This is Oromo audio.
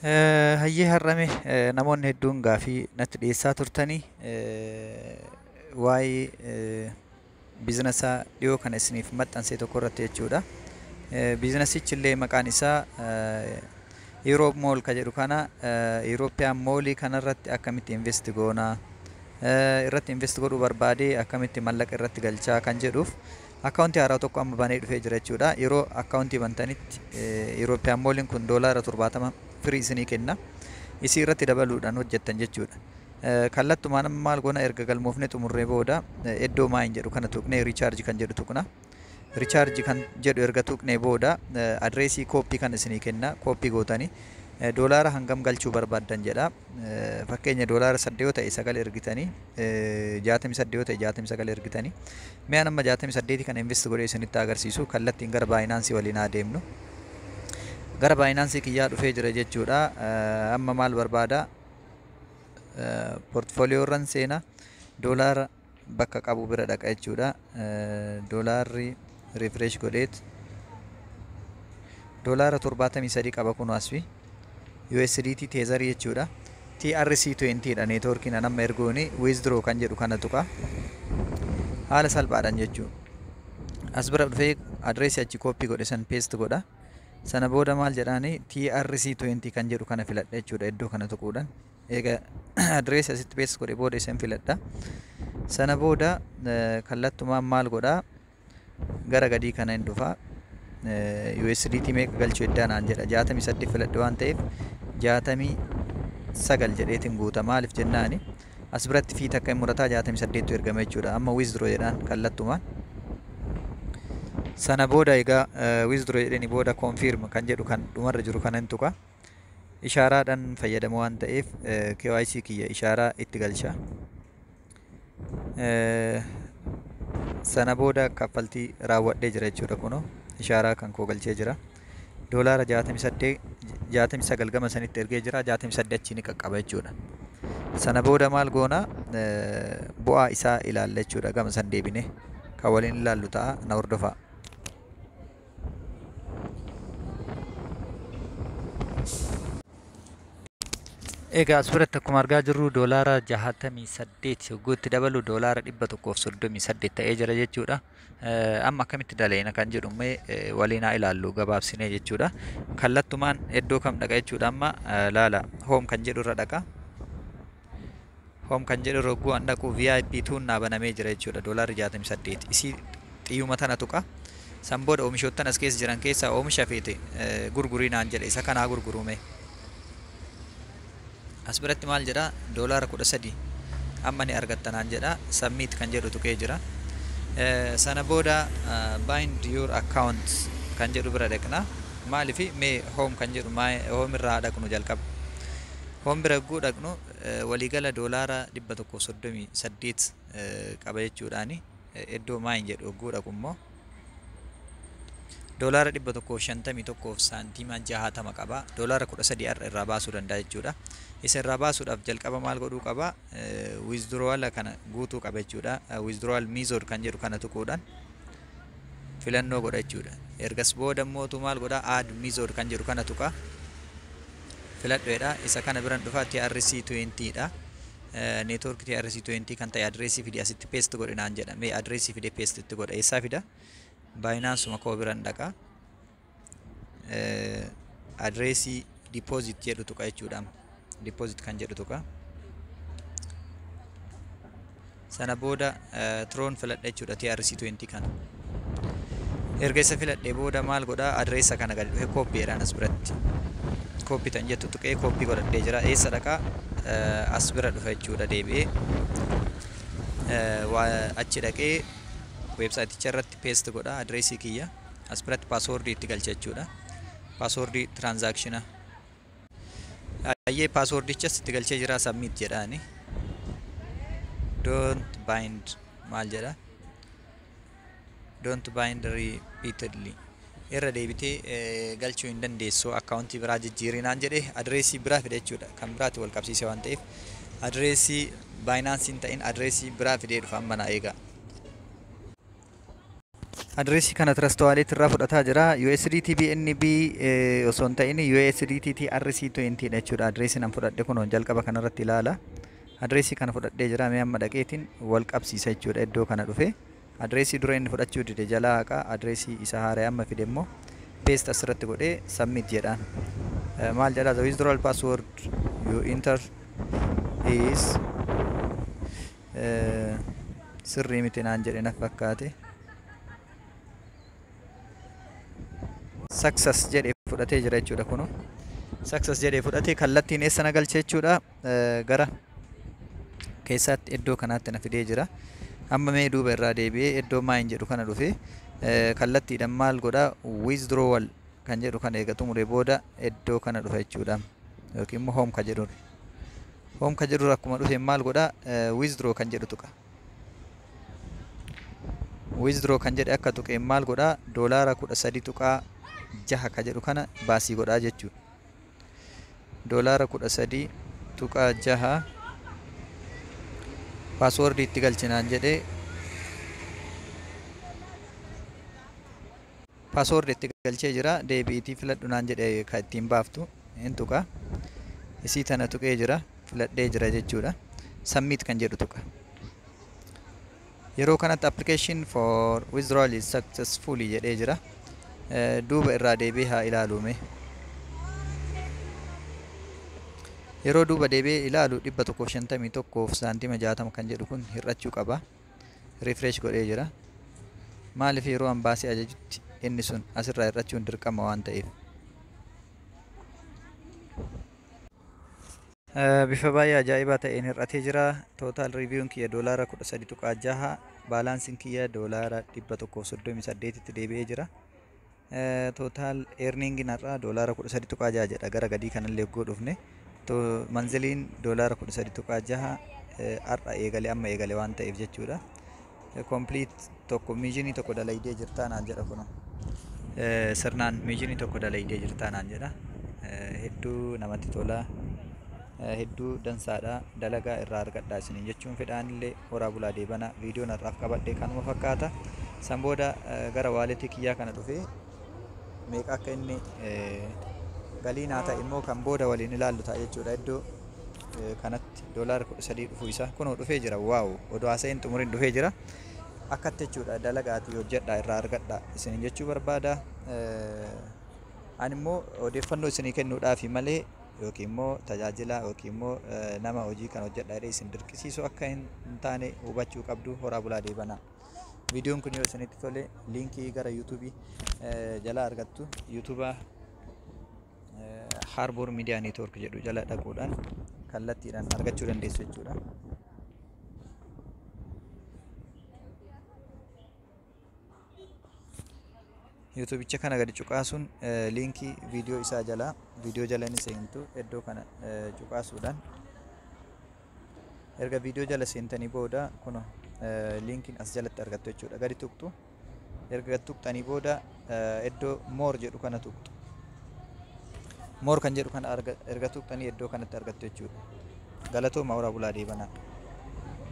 Hayyee har'ame namoonni hedduun gaafii natti dhiyeessaa turtanii waa'ee biizinasa dhiyoo kana isiniif maxxanse tokko irratti jechuudha. Biizinasichi illee maqaan isaa Europe Mall ka jedhu kana, European Mallii kanarratti akkamitti invest goonaa, irratti invest godhuu barbaadee akkamitti mallaqa irratti galchaa kan jedhuuf akkaawuntii haaraa tokko amma banee dhufee jira jechuudha. Yeroo akkaawuntii bantanitti European Malliin kun $70 firii isinii kenna. Isii irratti dabaluudhaan hojjettan jechuudha. Kallattumaan amma maal goona? Erga galmoofnee xumurree booda iddoo mine jedhu kana tuqnee recharge kan jedhu tuqna. Recharge kan jedhu erga tuqnee booda adreesii copy kan isinii kenna. Copy gootanii doolaara hangam galchuu barbaaddan jedha. Fakkeenya $8 yoo ta'e 9 ergitanii, 68 yoo ta'e 69 ergitanii. Mi'a amma 68 kan invest godhee isinitti agarsiisu kallattiin gara Binance waliin haa deemnu. Gara Binance kiyyaa dhufee jira jechuudha. Amma maal barbaada? Portfolio irran seena, doolaara bakka qabu bira dhaqa jechuudha. Doolaarri refresh godheet $73 qaba kun asfi. USDT Tetherii jechuudha. TRC20 dha neetwoorkiin an amma ergooni. Withdraw kan jedhu kana tuqa. Haala salphaadhaan jechuudha. As bira dhufee adreesii achi copy godhe san paste godha. Sana booda maal jedhaani? TRC20 kan jedhu kana filadha jechuudha iddoo kana tuquudhaan. Egaa adreesii asitti paste godhe booda isan filadha. Sana booda kallattumaan maal godhaa? Gara gadii kana hin dhufa. USDT meeqa galchuu eddaa naan jedha. 68 filadhe waan ta'eef 69 jedheetiin guuta. Maaliif jennaani, as biratti fee takka hin murataa, 68tu ergama jechuudha. Amma withdraw jedhaan kallattumaan. Sana booda egaa withdraw jedheni booda confirm kan jedhu kan dhumarra jiru kana hin tuqa. Ishaaraadhaan fayyadamu waan ta'eef KYC kiyya ishaaraa itti galcha. Sana booda kaffaltii raawwadhee jira jechuudha. Kunoo ishaaraa kan koo galchee jira. $68, 69 gama sanitti ergee jira, 68 achi ni qaqqaba jechuudha. Sana booda maal goona? Bu'aa isaa ilaalla jechuudha. Gama san deebine kan waliin ilaallu ta'a, na hordofaa. Egaa as biratti akkuma argaa jirru $68 yogguu itti dabalu $138 ta'ee jira jechuudha. Amma akkamitti daleena kan jedhu mee waliin haa ilaallu gabaabsinee jechuudha. Kallattumaan iddoo kam dhaqa jechuudha? Amma laala, home kan jedhu irra dhaqa. Home kan jedhu irra yogguu an dhaqu VIP tuun naa banamee jira jechuudha, $68. Isii xiyyuma tana tuqa. San booda oomishoottan as keessa jiran keessaa oomisha feete gurgurii naan jedhe. Isa kanaa gurgurume. As biratti maal jedha? $13 amma ni argatta naan jedha. Submit kan jedhu tuqee jira. Sana booda bind your account kan jedhu bira dhaqna. Maaliif mee home kan jedhu home irraa dhaqnu jalqaba. Home bira yogguu dhaqnu waliigala $138 qaba jechuudhaani. Iddoo mine jedhu yogguu dhaqu immoo $151 saantiima 60 qaba. $13 har'a irraa baasuu danda'a jechuudha. Isa irraa baasuudhaaf jalqaba maal godhuu qaba? Withdrawal kana guutuu qaba jechuudha. Withdrawal method kan jedhu kana tuquudhaan filannoo godha jechuudha. Ergas booda mootu maal godha? Add method kan jedhu kana tuqa. Filadheedha. Isa kana biran dhufa, TRC20 dha. Network TRC20 kan ta'e adreesii fide asitti paste godhe naan jedha. Mee adreesii fide paste itti godha. Eessaa fida? Binance koo biran dhaqa. Adreesii deposit jedhu tuqa jechuudha. Deposit kan jedhu tuqa. Sana booda Tron filadha jechuudha, TRC20 kana. Erga isa filadhee booda maal godhaa? Adreessa kana gadi dhufe copy jedhaan as biratti. Copy tan jettu tuqee copy godhadhee jira. Eessa dhaqaa? As bira dhufa jechuudha deebi'ee. Achi dhaqee weebsaayiticha irratti paste godha adreesii kiyya. As biratti paaswoordii itti galcha jechuudha. Paaswoordii tiraansaakshinaa. Ayyee, paaswoordichas itti galchee jira, submit jedhaani. Don't bind maal jedha? Don't bind repeatedly. Irra deebitee galchuu hin dandeessu, akkaawuntii biraa jijjiirinaan jedhee adreesii biraa fide jechuudha. Kan biraatti wal qabsiise waan ta'eef adreesii Binance hin ta'in adreesii biraa fidee dhufa amma na eegaa. Adreesii kana Trust Wallet irraa fudhataa jira. USDT BNB osoo hin ta'in USDT TRC20 dha jechuudha. Adreesiin an fudhadhe kun jalqaba kanarratti ilaala. Adreesii kana fudhadhee jira. Mee amma dhaqeetiin wal qabsiisa jechuudha iddoo kana dhufe. Adreesii dura inni fudhachuu dide jalaa haqaa, adreesii isa haaraa amma fide immoo paste asirratti godhee submit jedhaan. Maal jedhaa? "The withdrawal password you enter is" sirrii miti naan jedhe na fakkaate. Success jedhee fudhatee jira jechuudha kunu. Success jedhee fudhatee kallattiin eessa na galche jechuudha? Gara keessaatti iddoo kanaatti na fidee jira. Amma mee duuba irraa deebi'ee iddoo mine jedhu kana dhufe kallattiidhaan maal godhaa? Withdrawal kan jedhu kana eega xumuree booda iddoo kana dhufa jechuudha. Yookiin immoo home ka jedhu. Home ka jedhu akkuma dhufe maal godhaa? Withdraw kan jedhu tuqa. Withdraw kan jedhe akka tuqeen maal godhaa? $13.6 ka jedhu kana baasii godhaa jechuudha. $13.6 passwordii itti galchinaan jedhee passwordii itti galchee jira. Deebiitii filadhu naan jedhe, kan ittiin baaftu hin tuqa. Isii tana tuqee jira, filadhee jira jechuudha. Submit kan jedhu tuqa. Yeroo kanatti "Application for withdrawal is successfully" jedhee jira. Duuba irraa deebi'ee haa ilaalume. Yeroo duuba deebi'ee ilaalu 151 saantima 60 kan jedhu kun hir'achuu qaba. Refresh godhee jira. Maaliif? Yeroo an baasee ajajutti inni sun asirraa hir'achuun dirqama waan ta'eef. Bifa baay'ee ajaa'ibaa ta'een hir'atee jira. Total revenueun kiyya $13.6, balanceiin kiyya $138tti deebi'ee jira. Total earningiin har'aa $13.6 jedha gara gadii kanallee yogguu dhufne. Monthlyn $13.6 har'a eegale, amma eegale waan ta'eef jechuudha. Complete tokko missionii tokko dalaydee jirtaa naan jedha kun. Sirnaan missionii tokko dalaydee jirtaa naan jedha. Hedduu namatti tola. Hedduu dansaadha, dalagaa irraa argadhaa isiniin jechuun fedhaanillee horaa bulaa deebana. Viidiyoon har'aaf qabadhe kanuma fakkaata. San booda gara walletii kiyyaa kana dhufee meeqa akka inni galii naa ta'e immoo kan booda waliin ilaallu ta'a jechuudha. Iddoo kanatti $13 dhufuu isaa kunoo dhufee jira. Wow, odoo haasa'in xumuriin dhufee jira akkatti jechuudha. Dalagaatii hojjedhaa, irraa argadhaa isiniin jechuu barbaada. Ani immoo odeeffannoo isinii kennuudhaafi malee yookiin immoo tajaajila yookiin immoo nama hojii kan hojjedha jedhee isin dirqisiisu akka hin taane hubachuu qabdu. Horaa bulaa deebanaa. Viidiyoon kun yoo isinitti tole linkii gara YouTubeii jala argattu. YouTubea Harbour Media Network jedhu jala dhaquudhaan kallattiidhaan argachuu dandeessu jechuudha. YouTubeicha kana gadi cuqaasuun linkii viidiyoo isaa jalaa, viidiyoo jala ni seentu. Iddoo kana cuqaasuudhaan erga viidiyoo jala seentanii booda kun linkiin as jalatti argattu jechuudha. Gadi tuqxu. Erga gadi tuqxanii booda iddoo more jedhu kana tuqxu. More kan jedhu kana erga tuqxanii iddoo kanatti argattu jechuudha. Galatooma, horaa bulaa deebanaa.